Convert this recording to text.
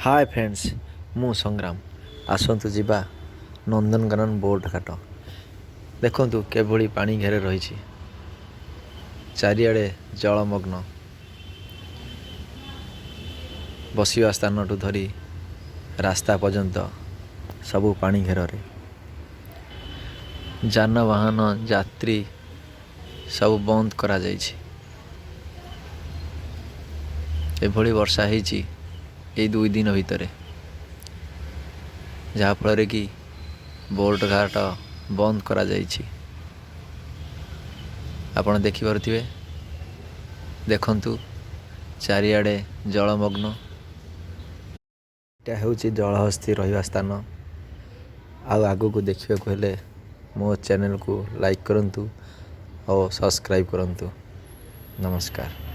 ହାଏ friends, ମୁଁ ସଂଗ୍ରାମ। ଆସନ୍ତୁ ଯିବା ନନ୍ଦନକାନନ ବୋଟ୍ ଘାଟ। ଦେଖନ୍ତୁ କିଭଳି ପାଣି ଘେର ରହିଛି, ଚାରିଆଡ଼େ ଜଳମଗ୍ନ। ବସିବା ସ୍ଥାନଠୁ ଧରି ରାସ୍ତା ପର୍ଯ୍ୟନ୍ତ ସବୁ ପାଣି ଘେରରେ। ଯାନବାହନ ଯାତ୍ରୀ ସବୁ ବନ୍ଦ କରାଯାଇଛି। ଏଭଳି ବର୍ଷା ହେଇଛି ଏଇ 2 ଦିନ ଭିତରେ, ଯାହାଫଳରେ କି ବୋଟ୍ ଘାଟ ବନ୍ଦ କରାଯାଇଛି। ଆପଣ ଦେଖିପାରୁଥିବେ, ଦେଖନ୍ତୁ, ଚାରିଆଡ଼େ ଜଳମଗ୍ନ। ଏଇଟା ହେଉଛି ଜଳହସ୍ତି ରହିବା ସ୍ଥାନ। ଆଉ ଆଗକୁ ଦେଖିବାକୁ ହେଲେ ମୋ ଚ୍ୟାନେଲକୁ ଲାଇକ୍ କରନ୍ତୁ ଓ ସବସ୍କ୍ରାଇବ୍ କରନ୍ତୁ। ନମସ୍କାର।